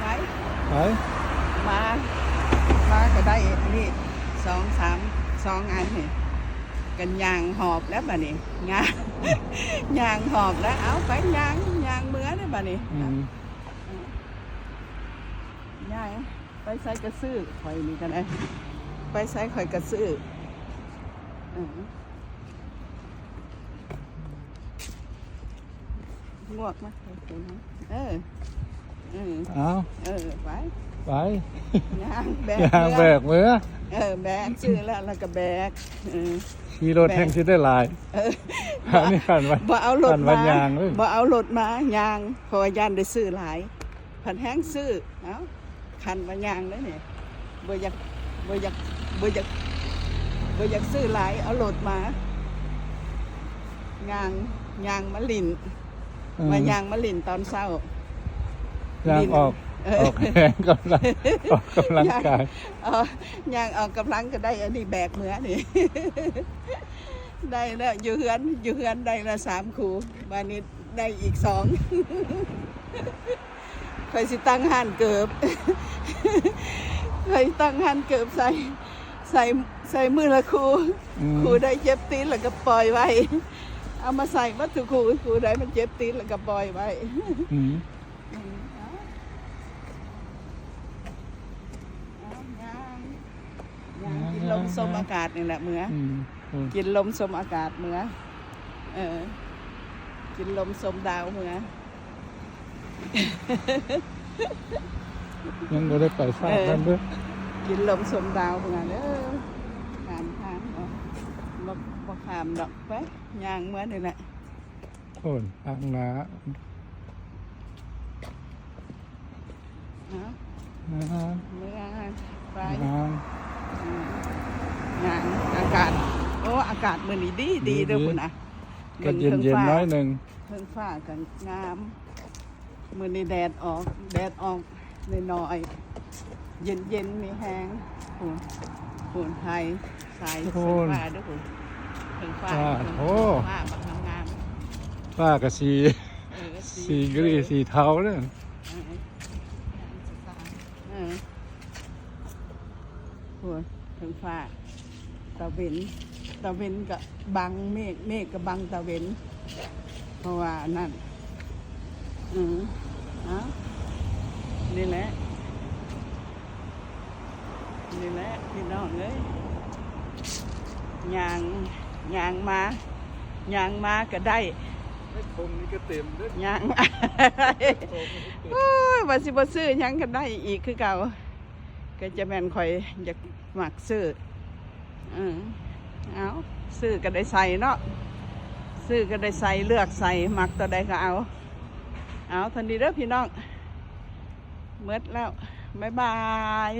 ໄປ ມາ ມາກໍໄດ້ອັນນີ້ສອງສາມ ສອງອັນນີ້ ກໍຍ່າງຫອບແລ້ວບາດນີ້ ຍ່າງ ຍ່າງຫອບແລ້ວ ເອົາໄປຍ່າງ ຍ່າງເມືອເດ້ບາດນີ້ ອືມ ຍ່າງ ໄປໃສກະຊື້ ຂ້ອຍນີ້ກໍໄດ້ ໄປໃສຂ້ອຍກະຊື້ ເອີ ງວກມາ ເອີ ເອີ ເອົາ ເອີ ໄປ ໄປ ຍ່າງແບກ ຍ່າງແບກເມືອ ເອີ ແບກ ຊື້ແລ້ວ ແລ້ວກໍແບກ ເອີ ຂີ່ລົດແຮງຊິໄດ້ຫຼາຍ ເອີ ອັນນີ້ຄັນວ່າ ບໍ່ເອົາລົດມາ ຍ່າງເລີຍ ບໍ່ເອົາລົດມາ ຍ່າງ ເພາະວ່າຢ້ານໄດ້ຊື້ຫຼາຍ ພັດແຮງຊື້ ເອົ້າ ຄັນວ່າຍ່າງເດ້ນີ້ ບໍ່ຢາກ ບໍ່ຢາກ ບໍ່ຢາກ ບໍ່ຢາກຊື້ຫຼາຍ ເອົາລົດມາ ຍ່າງ ຍ່າງມາຫຼິ້ນ ເອີ ວ່າຍ່າງມາຫຼິ້ນຕອນເຊົ້າ ຍ່າງອອກ ເອີ ອອກແຮງ ກຳລັງ ອອກກຳລັງກາຍ ເອີ ຍ່າງອອກກຳລັງກໍໄດ້ ອັນນີ້ແບກເມືອນີ້ ໄດ້ແລ້ວ ຢູ່ເຮືອນ ຢູ່ເຮືອນໄດ້ແລ້ວສາມຄູ່ ບາດນີ້ໄດ້ອີກສອງ ຂ້ອຍຊິຕັ້ງຮ້ານເກີບ ຂ້ອຍຕັ້ງຮ້ານເກີບໃສ່ ໃສ່ ໃສ່ມື້ລະຄູ່ ອືມ ຄູ່ໃດເຈັບຕີນແລ້ວກໍປ່ອຍໄວ້ ເອົາມາໃສ່ໝົດທຸກຄູ່ ຄູ່ໃດມັນເຈັບຕີນແລ້ວກໍປ່ອຍໄວ້ ອືມ ອືມ ເອົາ ເອົາຍ່າງ ຍ່າງກິນລົມຊົມອາກາດນີ້ແຫຼະເມືອ ອືມ ກິນລົມຊົມອາກາດເມືອ ເອີ ກິນລົມຊົມດາວເມືອ ຍັງບໍ່ໄດ້ໄປຊາດນັ້ນເດີ້ ກິນລົມຊົມດາວເມືອເດີ້ ຂ້າມທາງເນາະ ບໍ່ ບໍ່ຂ້າມດອກ ໄປ ຍ່າງເມືອນີ້ແຫຼະ ໂອ້ຍ ທາງໜ້າ ເນາະ ອ່າ ເມືອໄປ ອ່າ ອືມ ຍ່າງ ອາກາດ ໂອ້ ອາກາດມື້ນີ້ດີ ດີເດີ້ ດີ ພຸ້ນນະ ກໍເຢັນໆ ໜ້ອຍໜຶ່ງ ເທິງຟ້າກໍງາມ ມື້ນີ້ແດດອອກ ແດດອອກໜ້ອຍໆ ເຢັນໆ ມີແຮງ ພຸ້ນ ພຸ້ນ ໄທ ສາຍ ໂອ້ ເທິງຟ້າເດີ້ ພຸ້ນ ເທິງຟ້າ ອ່າ ເທິງ ໂອ້ ເທິງຟ້າບັກງາມໆ ຟ້າກໍສີ ເອີ ສີ ສີກຣີ ເອີ ສີເທົາເດີ້ ເອີ ເອີ ພຸ້ນ ເທິງຟ້າ ຕາເວັນ ຕາເວັນກໍບັງເມກ ເມກກໍບັງຕາເວັນ ເພາະວ່າອັນນັ້ນ ອືມ ເອົາ ນີ້ແຫຼະ ນີ້ແຫຼະ ພີ່ນ້ອງເອີຍ ຍ່າງ ຍ່າງມາ ຍ່າງມາກໍໄດ້ ໃນຖົງນີ້ກໍເຕັມເດີ້ ຍ່າງ ຖົງນີ້ກໍເຕັມ ໂອ້ຍ ວ່າຊິບໍ່ຊື້ຫຍັງກໍໄດ້ອີກຄືເກົ່າ ກໍຈະແມ່ນຂ້ອຍຢາກມັກຊື້ ເອີ ເອົາ ຊື້ກໍໄດ້ໃສ່ເນາະ ຊື້ກໍໄດ້ໃສ່ ເລືອກໃສ່ ມັກຕົວໃດກໍເອົາ ເອົາ ເທົ່ານີ້ເດີ້ພີ່ນ້ອງ ໝົດແລ້ວ ບາຍບາຍ.